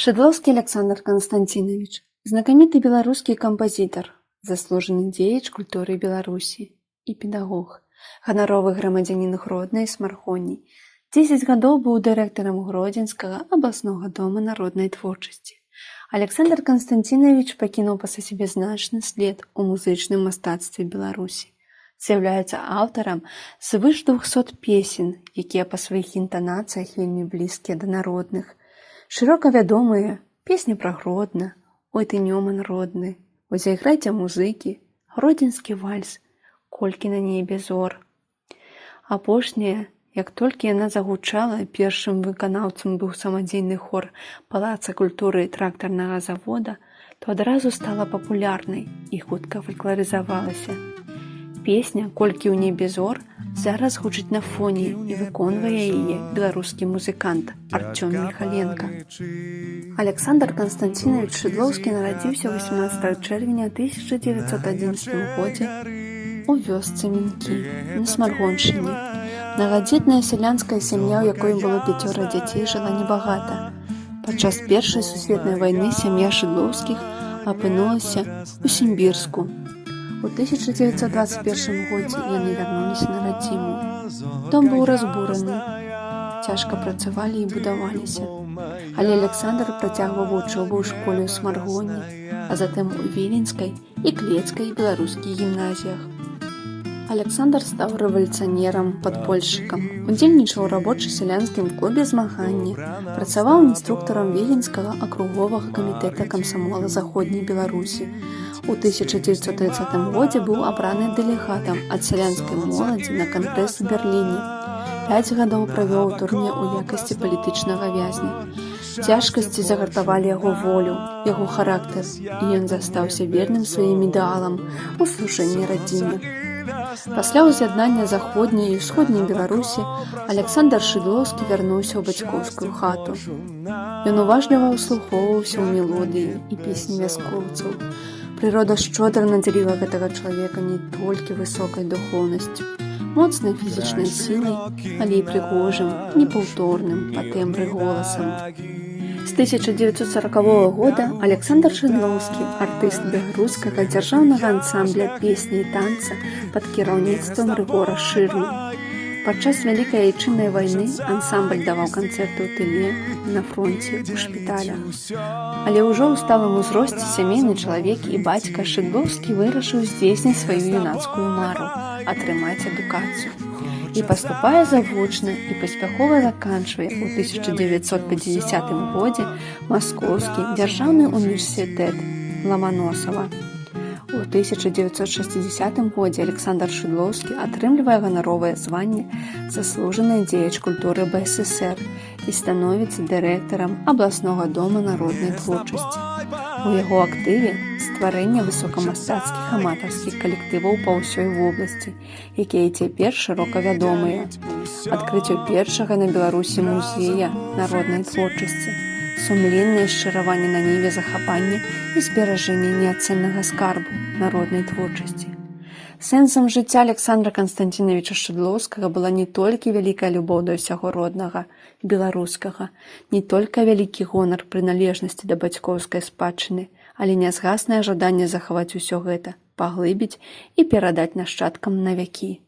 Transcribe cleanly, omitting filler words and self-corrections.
Шыдлоўскі Аляксандр Канстанціновіч — знакаміты беларускі кампазітар, заслужаны дзеяч культуры Беларусі і педагог, ганаровы грамадзянін Гродна і Смаргоні. 10 гадоў быў дырэктарам Гродзенскага абласнога дома народнай творчасці. Аляксандр Канстанціновіч пакінуў пасля сябе значны след у музычным мастацтве Беларусі. З'яўляецца аўтарам звыш 200 песен, якія па сваіх інтанацыях вельмі блізкія да народных. Шырока вядомыя «Песня пра Гродна», «Ой ты, Нёман родны», «Ой, зайграйце, музыкі», «Гродзенскі вальс», «Колькі на небе зор». Апошняя, як толькі яна загучала, першым выканаўцам быў самадзейны хор Палаца культуры трактарнага завода, то адразу стала папулярнай і хутка фалькларызавалася. Песня «Колькі ў небе зор» зараз гучыць на фоне, і выконвае яе беларускі музыкант Арцём Міхаленка. Аляксандр Канстанціновіч Шыдлоўскі нарадзіўся 18 чэрвеня 1911 годзе у вёсцы Мінкі на Смаргоншчыне. Мнагадзетная сялянская сям'я, у якой было пяцёра дзяцей, жыла небагата. Падчас Першай сусветнай вайны сям'я Шыдлоўскіх апынулася ў Сімбірску. У 1921 годзе яны вярнуліся на радзіму. Дом быў разбураны. Цяжка працавалі і будаваліся. Але Аляксандр працягваў вучобу ў школе ў Смаргоні, а затым у віленскай і клецкай беларускіх гімназіях. Аляксандр стаў рэвалюцыянерам, падпольшчыкам, удзельнічаў у рабоча-сялянскім клубе «Змаганне», працаваў інструктарам Віленскага акруговага камітэта камсамола Заходняй Беларусі. У 1930 годзе быў абраны дэлегатам ад сялянскай моладзі на кангрэс у Берліне. 5 гадоў правёў у турме ў якасці палітычнага вязня. Цяжкасці загартавалі яго волю, яго характар, і ён застаўся верным сваім ідэалам у служэнні радзіме. Пасля ўз'яднання Заходняй і Усходняй Беларусі Аляксандр Шыдлоўскі вярнуўся ў бацькоўскую хату. Ён уважліва ўслухоўваўся ў мелодыі і песні вяскоўцаў. Прырода шчодра надзяліла гэтага чалавека не толькі высокай духоўнасцю, моцнай фізічнай сілай, але і прыгожым, непаўторным па тэмбры голасам. З 1940 года Аляксандр Шыдлоўскі — артыст Беларускага дзяржаўнага ансамбля песні і танца пад кіраўніцтвам Рыгора Шырмы. Падчас Вялікай Айчыннай вайны ансамбль даваў канцэрты ў тыле, на фронце, у шпіталях. Але ўжо ў сталым узросце сямейны чалавек і бацька Шыдлоўскі вырашыў здзейсніць сваю юнацкую мару — атрымаць адукацыю. І паступае завочна і паспяхова заканчвае ў 1950 годзе Маскоўскі дзяржаўны універсітэт Ламаносава. У 1960 годзе Аляксандр Шыдлоўскі атрымлівае ганаровае званне «Заслужаны дзеяч культуры БССР» і становіцца дырэктарам абласнога дома народнай творчасці. У яго актыве стварэнне высокамастацкіх аматарскіх калектываў па ўсёй вобласці, якія і цяпер шырока вядомыя. Адкрыццё першага на Беларусі музея народнай творчасці, сумленнае шчыраванне на ніве захавання і зберажэння неацэннага скарбу народнай творчасці. Сэнсам жыцця Аляксандра Канстанціновіча Шыдлоўскага была не толькі вялікая любоў да ўсяго роднага, беларускага, не толькі вялікі гонар прыналежнасці да бацькоўскай спадчыны, але нязгаснае жаданне захаваць усё гэта, паглыбіць і перадаць нашчадкам на вякі.